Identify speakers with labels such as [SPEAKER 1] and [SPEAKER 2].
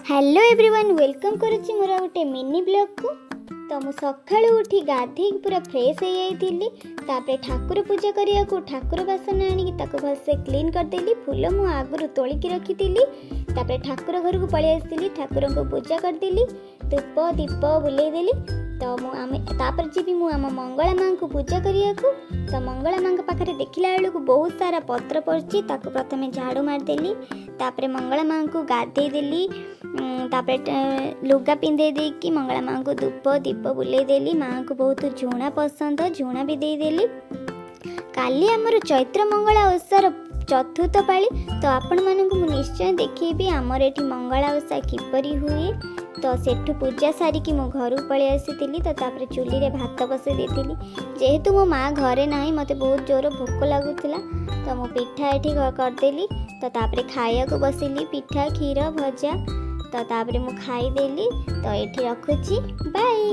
[SPEAKER 1] Hello everyone, welcome କରୁଛି ମୋର ଗୋଟେ ମିନି ବ୍ଲଗ୍କୁ। ତ ମୁଁ ସକାଳୁ ଉଠି ଗାଧେଇକି ପୁରା ଫ୍ରେଶ୍ ହେଇଯାଇଥିଲି। ତାପରେ ଠାକୁର ପୂଜା କରିବାକୁ ଠାକୁର ବାସନ ଆଣିକି ତାକୁ ଭଲସେ କ୍ଲିନ୍ କରିଦେଲି। ଫୁଲ ମୁଁ ଆଗରୁ ତୋଳିକି ରଖିଥିଲି। ତାପରେ ଠାକୁର ଘରକୁ ପଳେଇ ଆସିଥିଲି, ଠାକୁରଙ୍କୁ ପୂଜା କରିଦେଲି, ଧୂପ ଦୀପ ବୁଲେଇଦେଲି। ତ ମୁଁ ଆମେ ତାପରେ ଯିବି ମୁଁ ଆମ ମଙ୍ଗଳା ମାଆଙ୍କୁ ପୂଜା କରିବାକୁ। ତ ମଙ୍ଗଳା ମାଆଙ୍କ ପାଖରେ ଦେଖିଲା ବେଳକୁ ବହୁତ ସାରା ପତ୍ର ପଡ଼ିଛି। ତାକୁ ପ୍ରଥମେ ଝାଡ଼ୁ ମାରିଦେଲି। ତାପରେ ମଙ୍ଗଳା ମାଆଙ୍କୁ ଗାଧେଇ ଦେଲି। ତାପରେ ଲୁଗା ପିନ୍ଧେଇ ଦେଇକି ମଙ୍ଗଳା ମାଆଙ୍କୁ ଧୂପ ଦୀପ ବୁଲେଇ ଦେଲି। ମାଆଙ୍କୁ ବହୁତ ଝୁଣା ପସନ୍ଦ, ଝୁଣା ବି ଦେଇଦେଲି। କାଲି ଆମର ଚୈତ୍ର ମଙ୍ଗଳା ଓଷାର ଚତୁର୍ଥ ପାଳି। ତ ଆପଣମାନଙ୍କୁ ମୁଁ ନିଶ୍ଚୟ ଦେଖେଇବି ଆମର ଏଠି ମଙ୍ଗଳା ଓଷା କିପରି ହୁଏ। ତ ସେଠୁ ପୂଜା ସାରିକି ମୁଁ ଘରକୁ ପଳେଇ ଆସିଥିଲି। ତ ତାପରେ ଚୁଲିରେ ଭାତ ବସେଇ ଦେଇଥିଲି। ଯେହେତୁ ମୋ ମା ଘରେ ନାହିଁ, ମୋତେ ବହୁତ ଜୋର ଭୋକ ଲାଗୁଥିଲା, ତ ମୁଁ ପିଠା ଏଠି କରିଦେଲି। ତ ତାପରେ ଖାଇବାକୁ ବସିଲି, ପିଠା, କ୍ଷୀର, ଭଜା। ତ ତାପରେ ମୁଁ ଖାଇଦେଲି। ତ ଏଠି ରଖୁଛି, ବାଇ।